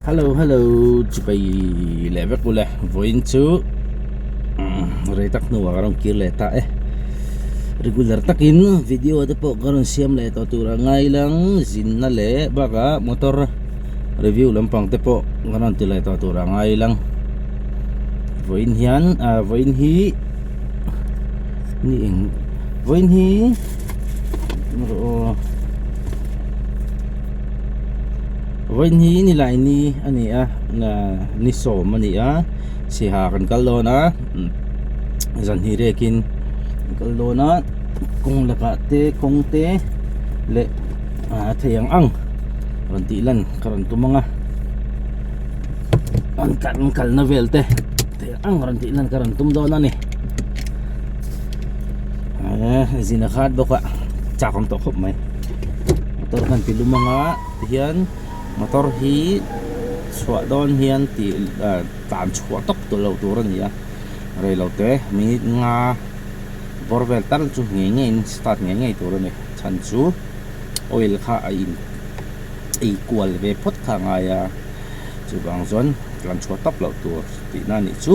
Hello hello chipai leh vek ule vawiin chu rei tak hnuah ka rawn kir leh ta e regular takin video te pawh ka rawn siam leh tawh tur a ngai lang zinna leh bakah motor review lampang te pawh ka rawn ti leh tawh tur a ngai lang vawiin hian ah vawiin hi ni eng vawiin hi aw. Vawiin hi nilai ni a ni a ni sawm a ni a saiha kan kal dawn a zan hi rekin kan kal dawn a kawng lakah te kawng te leh a thei ang ang rawn tih lan ka rawn tum ang a an kalna vel te thei ang ang rawn tih lan ka rawn tum dawn a ni zin a khat bawk a chak awm tawh khawp mai. Motor kan ti lum anga tihian motor hi chhuah dawn hian tih ah tlan chhuah tawp tawh loh tur a ni a reilote minute nga bawr vel tal chu ngei ngeiin start ngei ngei tur a ni chhan chu oil kha a in ei kual ve phawt kha a ngai a chuvang chuan tlan chhuah tawp loh tur tihna a nih chu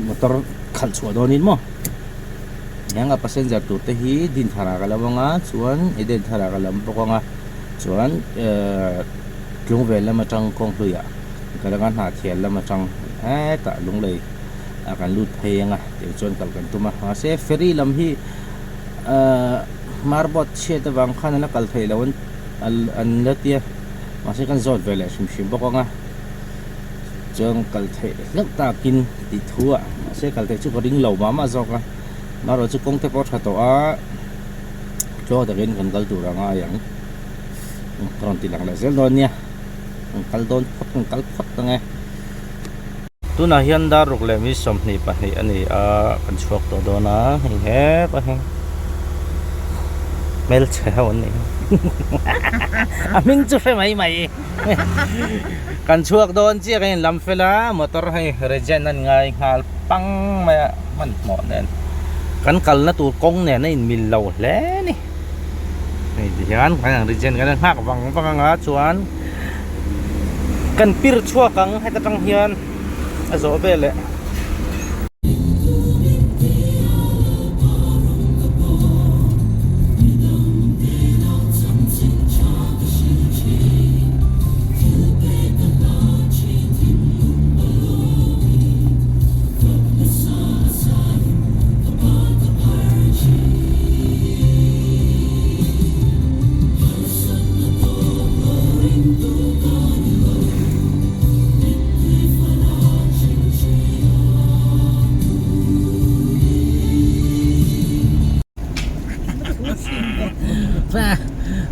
motor khalh chhuah dawnin maw. Heng a passenger tur te hi Dinthar ah ka lo ang a chuan Eden thar ah ka lam bawk ang a chuan ehh Tlungvel lam atang kawnghlui ah ka lang a Hnahthial lam atang hetah Lunglei ah kan lut phei ang a tih chuan kal kan tum a mahse ferry lam hi ahh hmar boat chhiat avang khan an la kal theih loh an an la tia mahse kan zawt ve leh hrim hrim bawk ang a. Chuan kal theih hleuh takin tih thu ah mahse kal theih chu ka ring lo mah mah zawk a marawh chu kawng te pawh a tha tawh a tluang takin kan kal tur a ngai ang ka rawn ti lang leh zel dawn nia kan kal dawn phawt kan kal phawt ang e. Tunah hian dar ruk leh mi 22 a ni a kan chhuak tawh dawn a hei hepa hi hmelchhe ho an nih hi a hming chu hre mai mai. Kan chhuak dawn chiah kan inlam fel a motor hei regen an ngai nghal pang mai a hmanhmawh nen kan kalna tur kawng nen a inmil lo hle a ni hei ti hian kan han regen kan han nghak vang vang anga chuan kan pir chhuak ang heta tang hian a zawh veleh.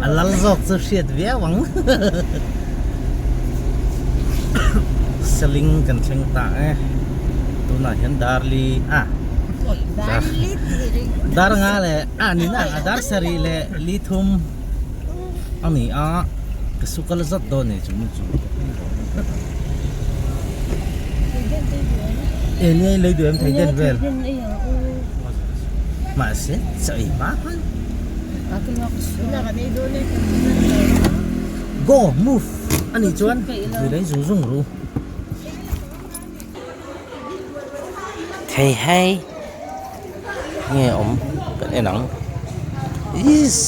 A lal zawk chu hriat viau ang Seling kan thleng ta e tunah hian Darli a Dar nga leh a ni na a dar sarih leh li thum. A ni a ka su kal zat dawn e chu chu e ni lei duh em thei den vel mahse chaw ei hma khan go move a nih chuan tui lei zung zung ru thei hei. Nge awm kan en ang iss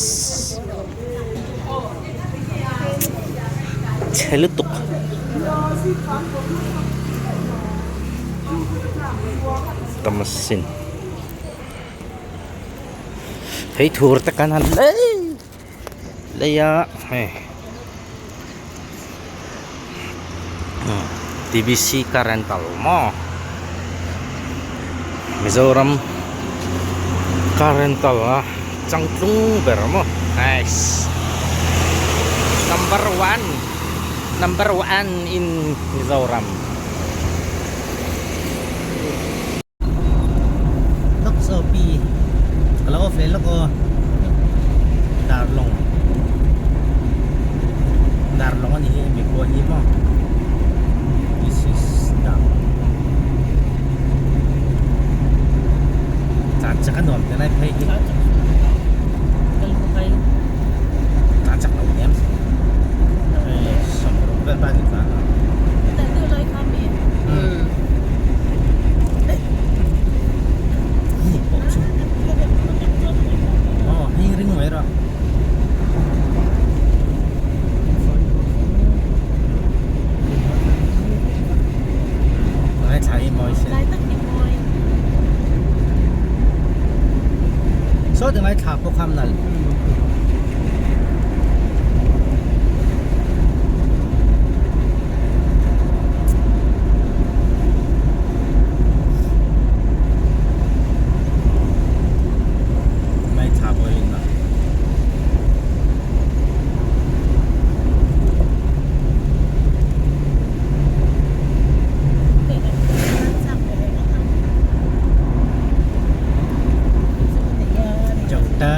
chhe lutuk tam asin hei thur te kan han lei lei a hei T_B_C car rental maw Mizoram car rental a changtlung ber maw nice number one number one in Mizoram. Lawk zawk pi ka lo off leh lawk aw darlawng darlawng a ni hi hemi khua hi maw this is darlawng tlan chak a nuam te lai phei hi tlan chak lo nem. bike in tlan a. Ni pawh chu. Aw hei ring mai rawh. Ngaithla hi mawi se. Saw ti ngaithla pawh kham nal. Ngaithla pawh hi nal. Chauta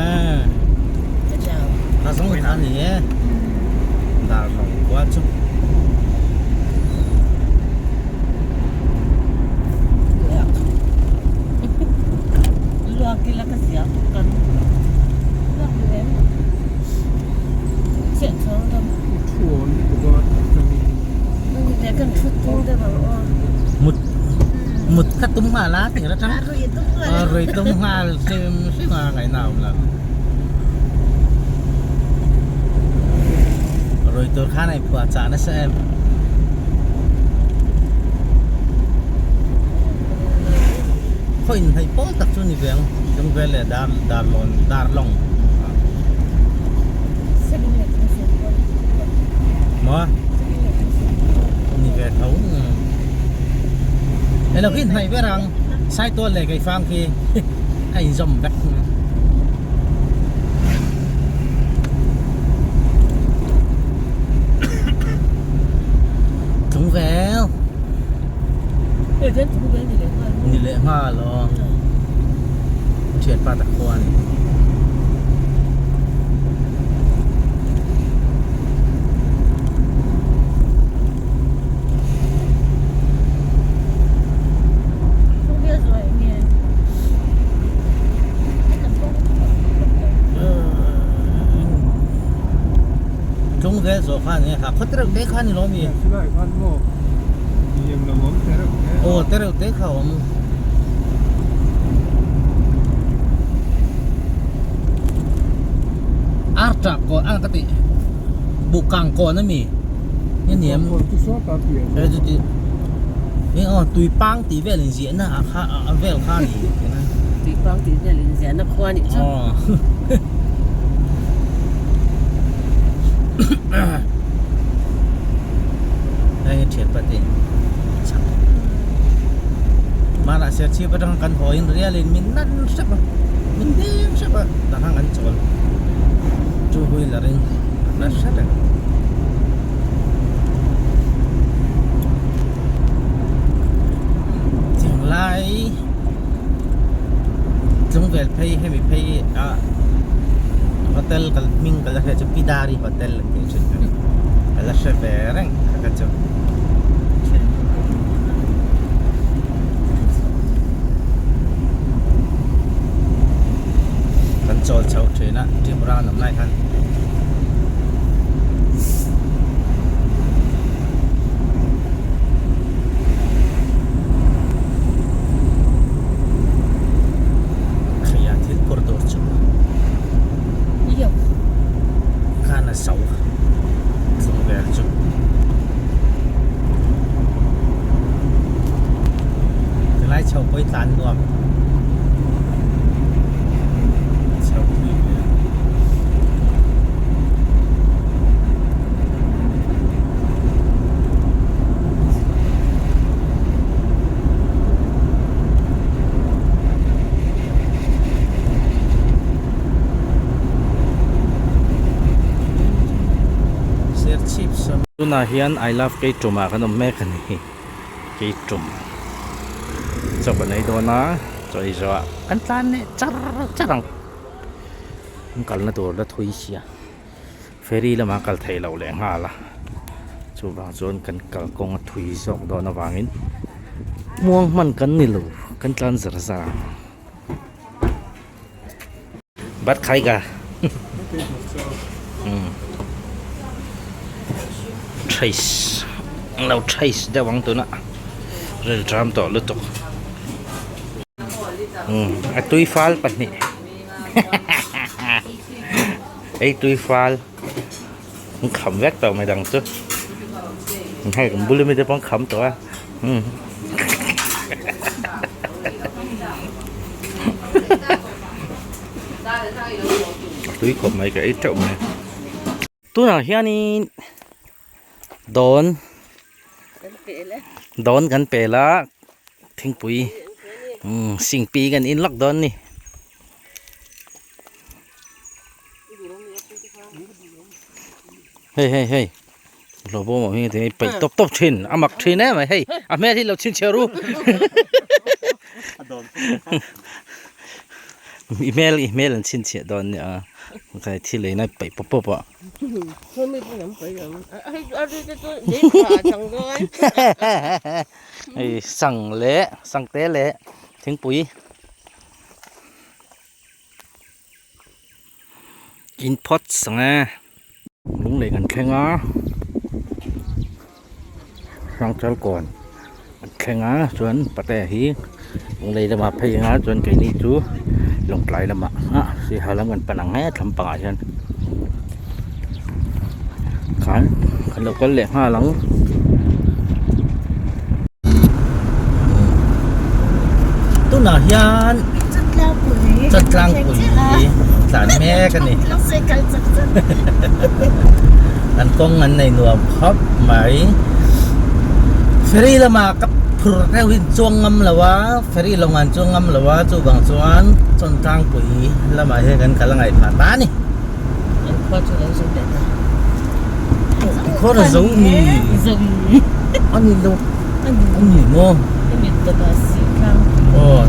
a zawng kha ni e dar lo khua chu. Mut mut kha tum nghal a tih atang rui tum nghal hrim hrim a ngaihna a awm lo. Rui tur khan a inphuah chah nasa em. Khaw inhnaih pawl tak chu ni ve ang Lungvel leh dar darlawn darlawng maw ni ve tho elo khi inhnaih ber ang Saitual leh Keifang khi a inzawm vek. Tlungvel ni leh nghal aw thianpa tak khua a ni. Tlungvel zawh kha ani kha khaw tereuh te kha ani lo mi aw tereuh te kha a awm. Ar tah kawn a ka tih bukang kawn ami nge niam he aw tuipang tih vel inziahna ah kha a vel kha a ni tuipang tih vel inziahna khua a nih chu hei thianpa te chak hmanah serchhip atang kan haw in rial in min nan hrep a min deng hrep a tah khan kan chawl two wheeler in a hla hret a Tinglai Tlungvel phei hemi phei a hotel kal hming ka la hria chu Pidari hotel an tih thin kha ka la hre ve reng kha kha chu. Kan chawl chho thin a Tripura an awm lai khan. Khaia thil phur tur chu khan a so tlung vel chu. Tilai chho pawh hi tlan nuam chho thui vel. Tunah hian I love Keitum ah kan awm mek a ni Keitum chaw kan ei dawn a chaw ei zawh ah kan tlan leh char char ang an kalna tur la thui sia. Ferry lamah kal theih loh leh nghal a chuvang chuan kan kalkawng a thui zawk dawn avangin muang hman kan ni lo kan tlan zar zar ang bat khai ka umm. Chase an lo chase deuh ang tunah rilṭam tawh lutuk umm a tui fal pahnih ei tui fal an kham vek tawh mai dang chu hei kan bula mite pawh an kham tawh a umm a tui khawp mai ka ei teuh mai. Tunah hianin dawn dawn kan pel a thingpui umm singpi kan in lawk dawn a ni. Hei hei hei hlawh bawm ah hian hei peih tawp tawp thin a mak thin em mai hei a hmel hi lo chhinchhiah ru i hmel i hmel an chhinchhiah dawn nia kai thil ei na peih pawp pawp a. Hei sang leh sangte leh thingpui. In phawt sang e. Lunglei kan thleng a Hrangchal kawn an thleng a chuan patea hi Lunglei lamah phei anga chuan keini chu Lawngtlai lamah ah Saiha lam kan pan ang he thlampangah hian khan kan lo kal leh nghal ang. Tunah hian Chatlangpui tlan mek a ni. An kawng an nei nuam khawp mai. Ferry lamah ka phur deuhin chuang ngam lo a, ferry lawng an chuang ngam lo a, chuvang chuan Chawntlangpui lamah hian kan kal a ngaihthah ta a ni. An khua chu lo zo leh ta. Khua a zo mi. Zo mi. A ni lo. A ni maw? A ni tawp a si tlang. Aw.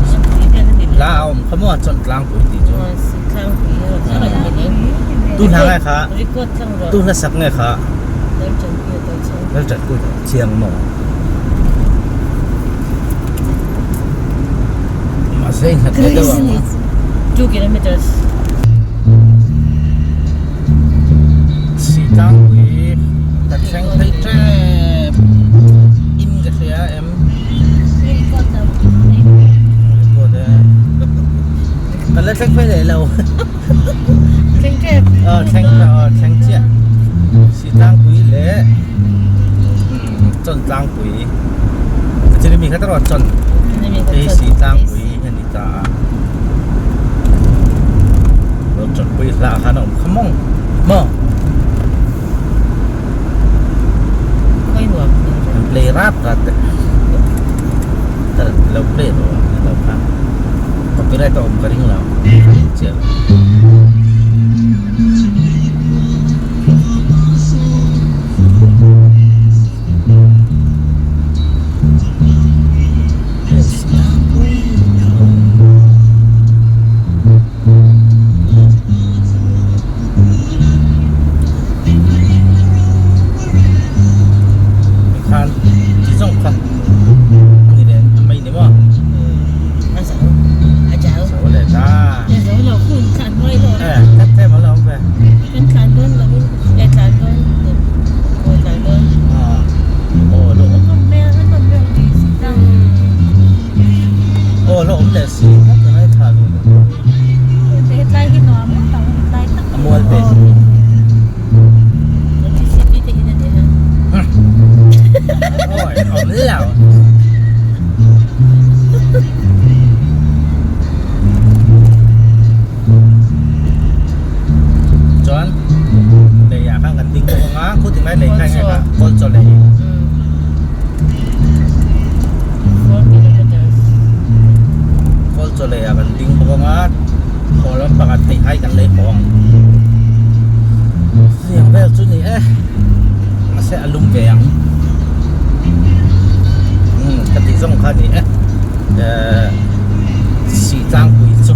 La a awm kha maw chawn tlangpui tih chu. Aw si tlangpui a rawn a rawn ni leh. Tu hna nge kha? Record tlang rawh. Tu hla sak nge kha? Lal Tanpuia to chang. Lal Tanpuia to chiang maw? Mahse in hlat ve deuh ang a. 2 kilometers. Si tlangpui ka thleng phei tep in ka hria em. Record e. Ka la thleng phei leh lo. Thleng tep. Aw thleng aw thleng chiah. Si tlangpui leh chawn tlangpui. Chini mi kha ta rawn chawn. Hei si tlangpui a ni ta a. Lo chawnpui hlah khan a awm kha mawng maw. An play rat rat te. Lo play lo lo kha. Copyright a awm ka ring lo. Chiah lo. Khan chi zawng kha a ni leh a mai ni maw zo leh ta e tep tep a lo awm ve aw lo awm aw lo awm leh si tlat a ngaithla duh a mual te ôi ổn lẩu chuan lei ah khan kan ding bawk ang a khu ti mai lei kha enge kha kawl chaw lei kawl chaw lei ah kan ding bawk ang a haw lampang ah theihai kan lei haw ang heng vel chu ni e mahse a lum ve ang umm ka tih zawng kha ni e ehh sih tlangpui chu.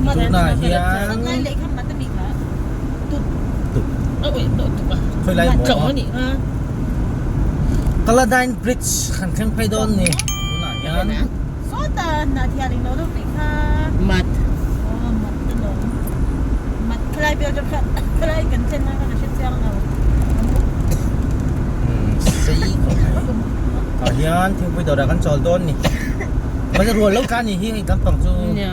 Tunah hian khawilai maw? Kaladyne Bridge kan thleng phei dawn ni tunah hian. Sawta hnah thian englo deuh tih kha. Mat. Aw mat te lawm. Mat khalai vel deuh kha khalai kan thlen na kha ka hre chiang lo. Umm sei khawp mai. Tah hian thingpui dawrah kan chawl dawn ni. Mahse rual lo tla ni hi hei lampang chu. Nia.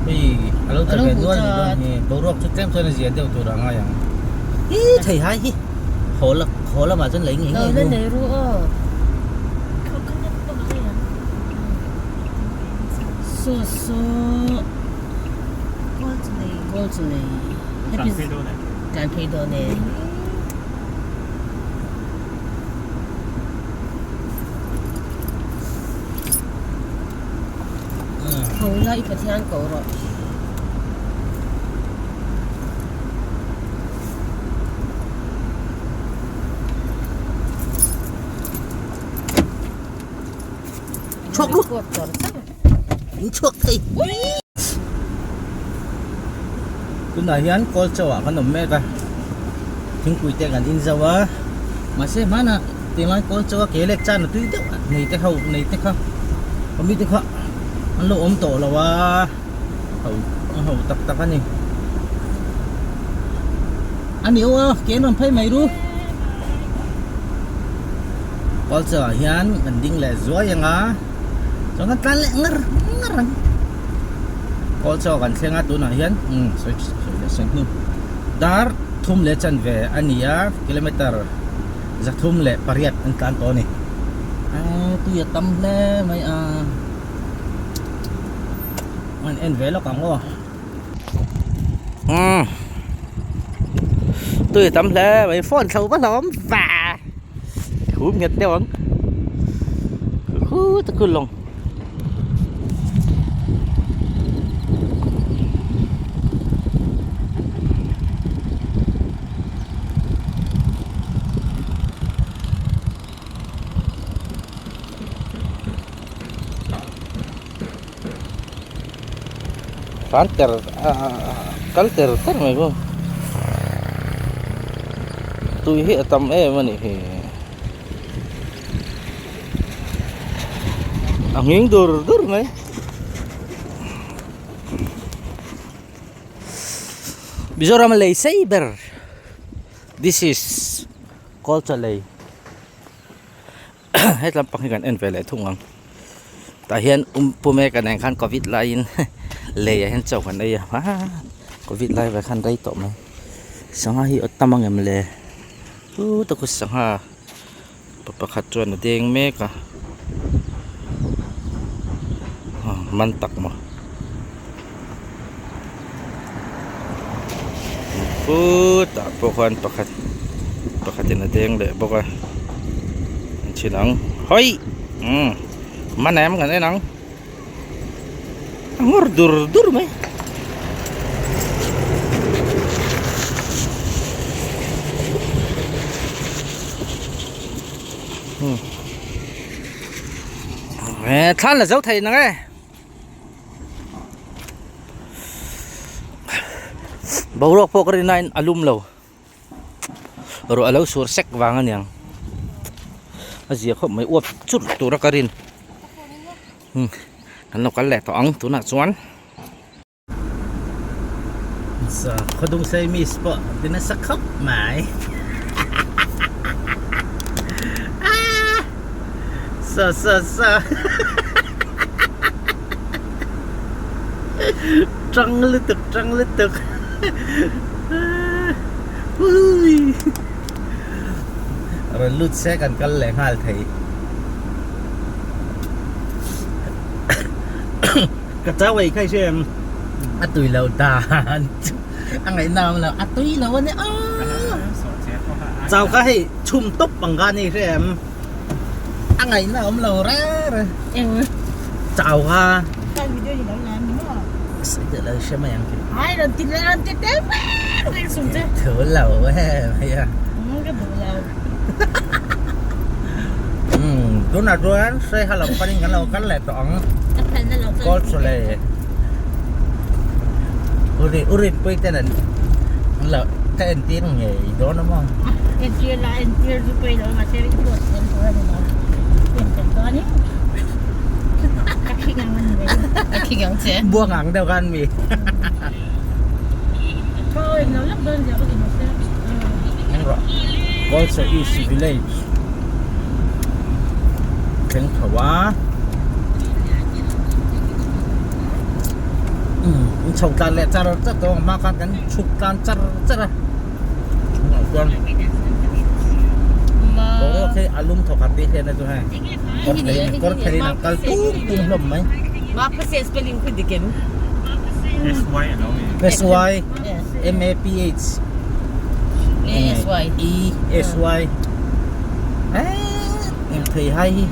Hei a lo tla ve nual ni dawn hi. Boruak chu tlem chuan a zia deuh tur a ngai ang. Hi thei hai hi. Haw la haw lamah chuan lei ngei ngei ru. Nei ru aw. So so goal chu nei. Happy tlan phei dawn e. Tho la i Pathian ko rawh. Chhuak ru. In chhuak thei. Tunah hian kawl chaw ah kan awm mek a. Thingpui te kan in zo a. Mahse hmanah tinglai kawl chaw a ke lek chan a tui deuh a nei te ho nei te kha awmi te kha an lo awm tawh lo a. Ho a ho tak tak a ni. A ni aw a ke an rawn phei mai ru. Kawl chaw ah hian kan ding leh zuai ang a chuan kan tlan leh ngar ngar ang kawl chaw kan thleng a tunah hian umm sawi sawi leh sawi hnu dar thum leh chanve a ni a kilometer 308 an tlan tawh a ni eee tui a tam hle mai a an en ve lawk ang aw. Umm tui tam hle mai phone thlo va hlawm va hum nghet deuh ang khu ta khu lawng Tlan ter ah kal ter ter mai pawh tui hi a tam em a nih hi a nghing dur dur mai. Mizoram a lei sei ber this is Kawlchaw lei. Hetlam pang hi kan en ve leh thung ang tah hian um pu mek a nen khan covid laiin lei ah hian chaw kan ei a covid lai ve khan rei tawh mai sangha hi a tam ang em le chu tak chu sangha pa pakhat chuan a deng mek a man tak maw khutah pawh khuan pakhat pakhatin a deng leh bawk a an chhin ang hawi umm man em kan en ang a ngawr dur dur mai. Thlan la zo thei nang e. Boruak pawh ka rin aiin a lum lo ruah a lo sur sek vang a niang a zia khawp mai uap churh tur a ka rin kan lo kal leh tawh ang tunah chuan. Khawdung sei miss pawh ti nasa khawp mai sa sa sa tang lutuk tang lutuk ui rawn lut se kan kal leh nghal thei ka chau ei kha i hria em a tui lo dan chu a ngaihna awm lo a tui lo a nia chau kha hei chhum tawp ang kha a ni hria em a ngaihna awm lo reng reng eng chau kha Kan video ni lo lam ni maw sawi teh lo hria mai ang khi ai rawn ti leh rawn ti tel ber reng sum che thu lo em hei a ka duh lo umm tunah chuan hreiha lam panin kan lo kal leh tawh ang kawl chu le uri uri pui ten an an lo ka entir ngei dawn a maw. Entir la entir chu pawi lo mahse i post tel tur a ni lo. En tel tawh a ni. Ka khing ang a ni mai. Ka khing ang che. Buang ang deuh khan mi. Ka awih lo lak dawn zia ka ti mahse. Engrawh. Kawlchaw East Village thleng tho a. Umm chho tlan leh char char tawh ang hma khan kan chhuk tlan char char a. Chuan boruak hi a lum thawk khat tih hriatna chu hei kawr thei kawr theiin an kal tum tum hlawm mai. Spelling khi dik em? S Y M A P H A S Y E S Y Eng thei hai hi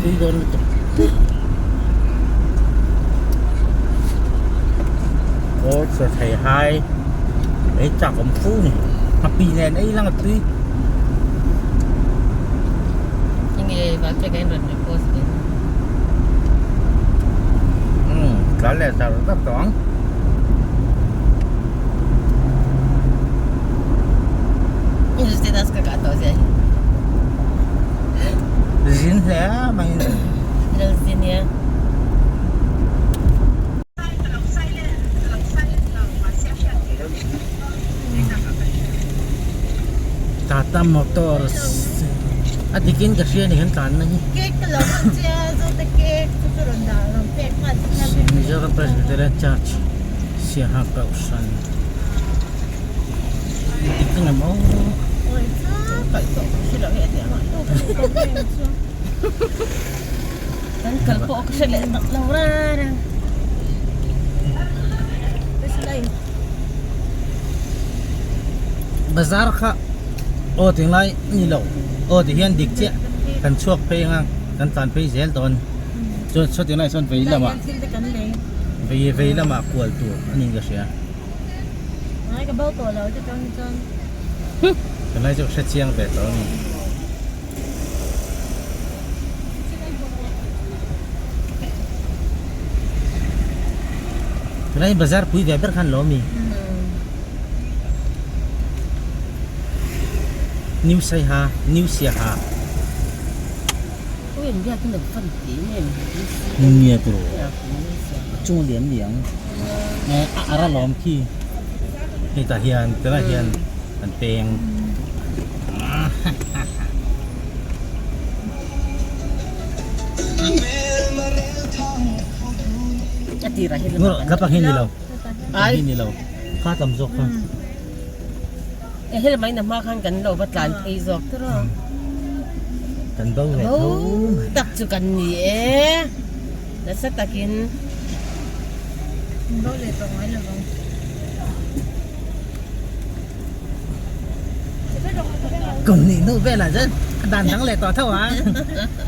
tui dawn lutuk. Aw chaw thei hai ei chak awm fu ni a pi nen ei lang a tui. Enge vak ka in rawn repost ve. Um tlan leh char char tawh ang. Status ka kah tawh zia hi. Zin hle mai. Lal zin nia. Tata Motors a dikin ka hria ni kan tlan na hi. Cake ka lo hman che a zawte cake chu chu rawn dah rawn pek nghal che kha. Mizoram Presbyterian Church Siaha Kohhran. Dik ang em aw. Kal tawh ka hre lo hi a ti ang. Kan kal pawh ka hre leh tak lo ran a. Bazar kha aw tinglai ni lo aw ti hian dik chiah kan chhuak phei anga kan tlan phei zel dawn chuan saw tinglai sawn vei lamah vei vei lamah kual tur a niin ka hria. Ngai ka bo tawh lo te tang chuan. Tunlai chu ka hre chiang ve tawh a ni. Tunlai bazar pui ve ber khan lo mi. New Saiha, New Siaha. Nia tiraw a chung a lian liang a ar a lawm khi hetah hian tunah hian an peng Lapang hi ni lo hi ni lo kha tam zawk kha. Hel mai na hma khan kan lo va tlan phei zawk tiraw. Kan bo ve tho mai. Tak chu kan ni e. Nasa takin. Bo leh tawh ngai lo vang. Kum nih hnu velah chuan a dan dang leh tawh tho a.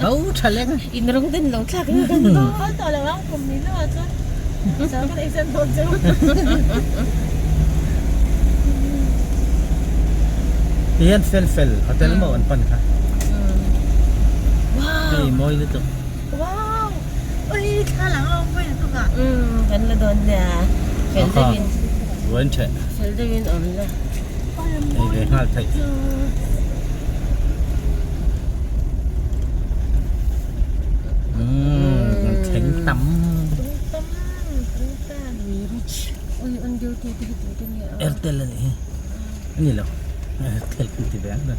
Bo tha leng. In rawng den lo thlak in kan bo. Bo tawh lo ang kum nih hnuah chuan. Pasal kan exam dawn cheu. Ti hian fel fel hotel maw an pan kha. Hei mawi lutuk. Wow! Ui thla lang a awm vawi lutuk a. Kan la dawn nia. Fel deuhin. Ruan theh. Fel deuhin awm la. Ei ve nghal theih. Umm thleng tam. Airtel a nih hi a ni lo Airtel kan ti ve ang ber.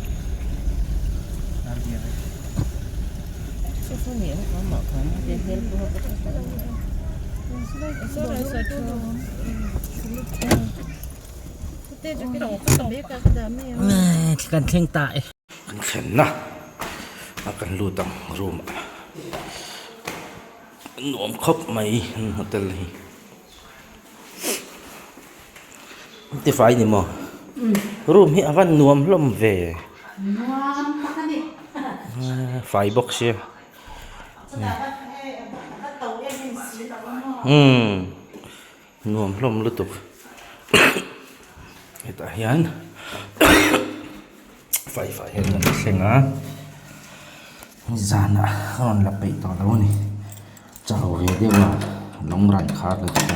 Kan thleng ta e. Kan thlenna a kan lut ang room ah nuam khawp mai hotel hi tifai ni maw room hi a van nuam hlawm ve fai bawk sia umm. Nuam hlawm lutuk hetah hian fai fai hian kan thleng a zanah a rawn la peih tawh lo a ni chau ve deuh a lawng ran khar lutuk a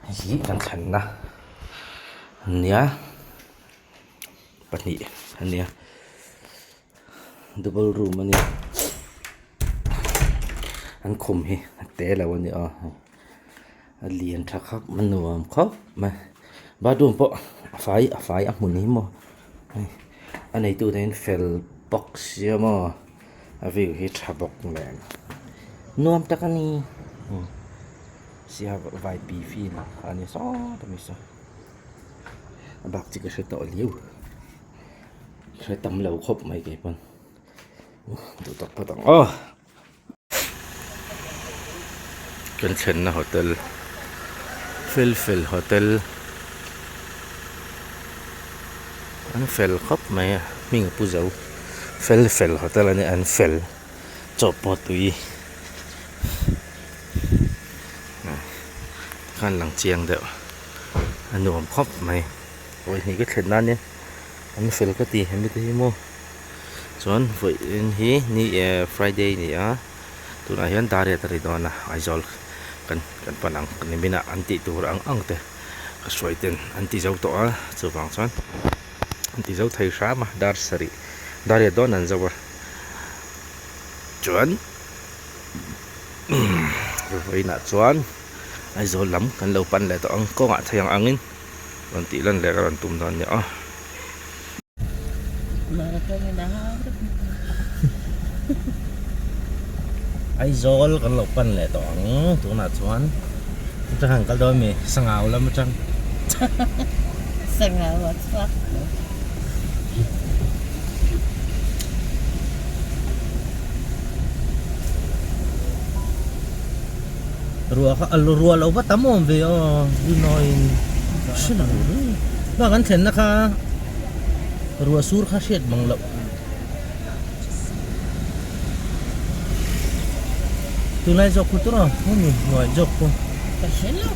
hei hi kan thlenna. Nia pahnih a nia double room a ni an khum hi a te lo a ni aw a lian tha khawp a nuam khawp mai bathroom pawh a fai a fai a hmun hi maw hei a neitu te hian fel bawk sia maw a view hi tha bawk nen nuam tak a ni sia vai pi feel a ni sawt a ni saw. A bak chi ka hre tawh liau hre tam lo khawp mai kei pawn duh tak phawt ang aw kan thlenna hotel fel fel hotel an fel khawp mai a hming a pu zo fel fel hotel a nia an fel chaw pawh tui khan lang chiang deuh. A nuam khawp mai vawihnih ka thlen nan nia an fel ka ti hemi te hi maw chuan vawiin hi ni eh friday a ni a tunah hian dar riat a ri dawn a Aizawl kan kan pan ang nimin ah an tih tur ang ang te ka hruai ten an ti zo tawh a chuvang chuan an ti zo thei hram a dar sarih dar riat dawn an zo a chuan vawiinah chuan. Aizawl lam kan lo pan leh tawh ang kawngah thei ang angin rawn tih lan leh ka rawn tum dawn nia aw. Aizawl kan lo pan leh tawh ang tunah chuan atang han kal dawn mi sangau lam atang. Sangau a chhuak lo. Ruah kha a ruah loh va tam awm ve aw Rinawiin hre lo reng bak an thlenna kha ruah sur kha hriat mang loh. Tunlai zawk khu tur aw hemi hnuai zawk khu. Ka hre lo.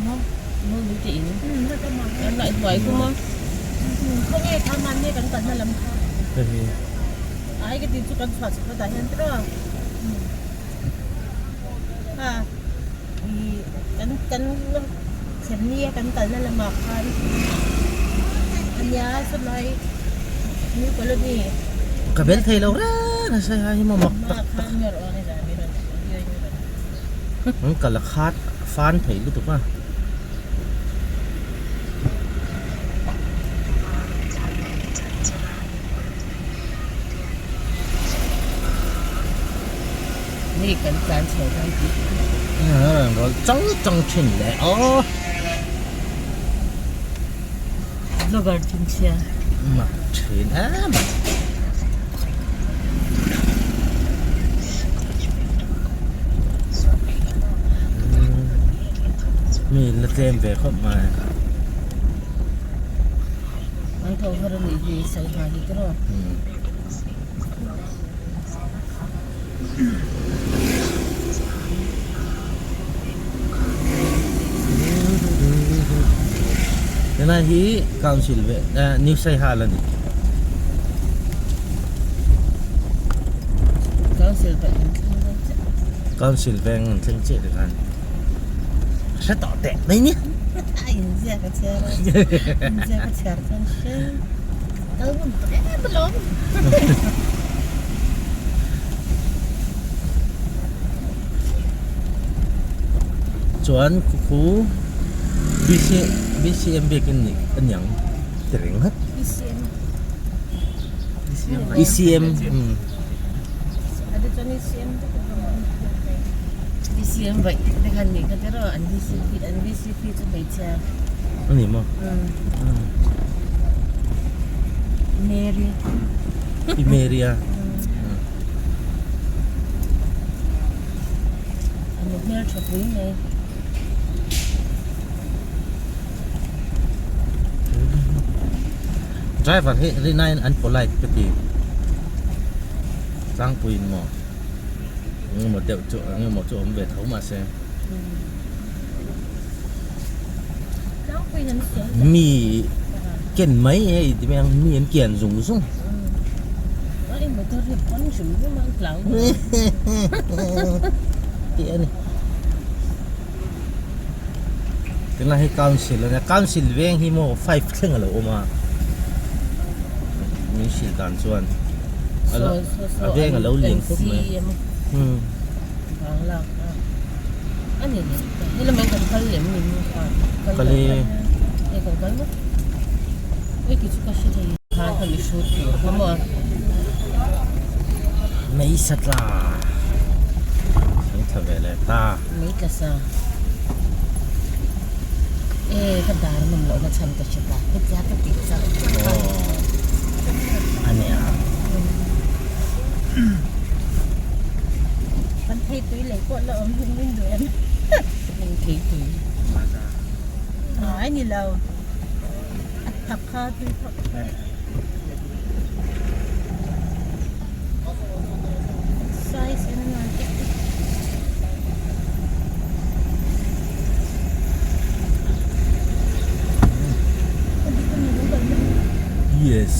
Maw maw min tih in. Kan ngaihhnuai khu maw. Khawnge kha mahni kan kalna lam kha. Hemi. Ai ka tih chu kan chhuah chhuk hetah hian tiraw ha ih kan kan thlen nia kan kalna lamah khan ania sawlai new colony ka bel thei lo reng a sai hi maw mak tak tak an kal a khat fan thei lutuk a. Mi kan tlan chho dawn tih. Rawn chang chang thin leh aw. Vlogger thinchhia. Mak thin em. Mi la tlem ve khawp mai. An tho har a nih hi sangha hi tiraw. Helai hi council ve New Saihal a ni. Council veng an thleng dawn chiah. Council veng an thleng chiah tikhan hre tawh teh mai ni. A inziak a chhiar a, inziak a chhiar chuan hre kal hmun tawh em alawm. Chuan khu BC BCM biakin nih a niang ti reng hat. BCM. ECM. BCM vaih te khan nih kha tiraw an VCP an VCP chu hmeichhia. A ni maw? Mary. Pi Mary a. A nu hmel tha pui mai. Driver hi rinaiin an polite ka ti. Tlangpuiin maw engemaw deuh chu engemaw chu awm ve tho mahse mi ken mai hei ti mai ang mi an kian zung zung. Tih a ni. Tunlai hi council a nia council veng hi maw five thleng a lo awm a min hrilh dan chuan a veng a lo lian khawp mai umm kal e mei satla thleng thla ve leh ta. Mei tla sa. E ka dar nawm loh na chhan ka hre ta. Hetia ka tih char char a. A nia. Kan thei tui lei pawh la awm hung min duh em. Kan thei tui. Ai ni lo. A thak kha tui thak. Size en a Yes.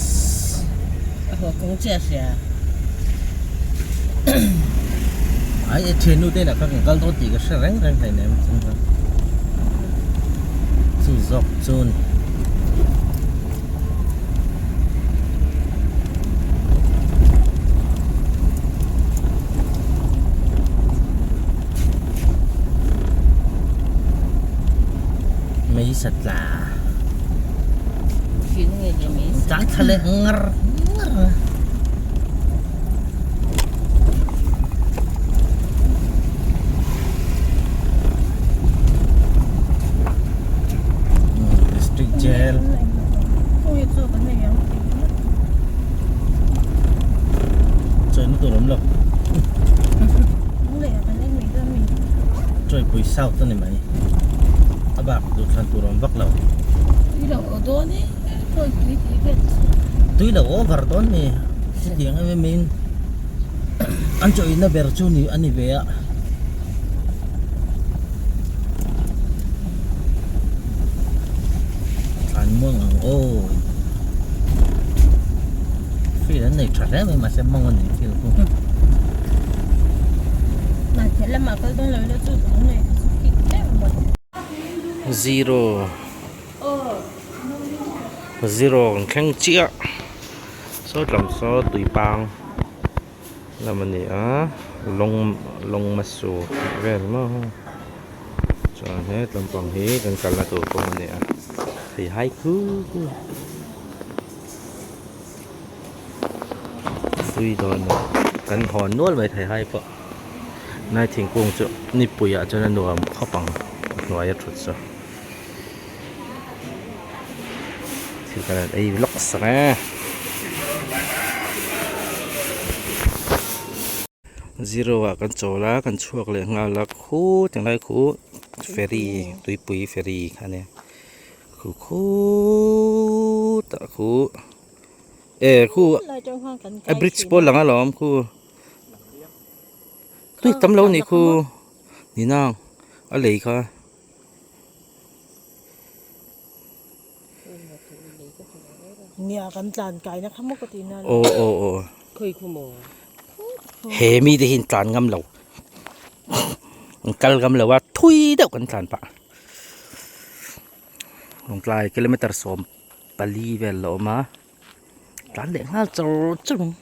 A haw kawng chiah hria. Ai e thiannu te lah kha kan kal dawn tih ka hre reng reng hleinem chu zawk chu ni. Mei satla Chang thla leh ngar ngar a. District Jail Chawina tur awm lo Chawipui South a ni mai a bak duhthlan tur awm vak lo Tui lo over dawn ni hetiang em em in an chawina ber chu a ni ve a. Thlan muang ang aw field an nei tha hle mai mahse mawng a nei field khu zero zero kan thleng chiah saw tlam saw tuipang. Lam a ni a lawng lawng masu tih vel maw chuan he tlampang hi kan kalna tur kawng a ni a thei hai khu khu tui dawn a kan hawn nual mai thei hai pawh nai thingkung chu nipui ah chuan a nuam khawp ang a hnuai a thut chu thil kan han ei lawk sak e. Zero ah kan chawl a kan chhuak leh nghal a khu tinglai khu ferry tuipui ferry kha a nia khu khutah khu e khu a bridge pawh a lang alawm khu tui tam lo nih khu ni nang a lei kha. Nia kan tlan kai na kha maw ka ti na aw aw aw Khawi khu maw he mi te hian tlan ngam lo an kal ngam lo a thui deuh kan tlan pah lawngtlai kilometer 14 vel a awm a tlan leh nghal char char ang.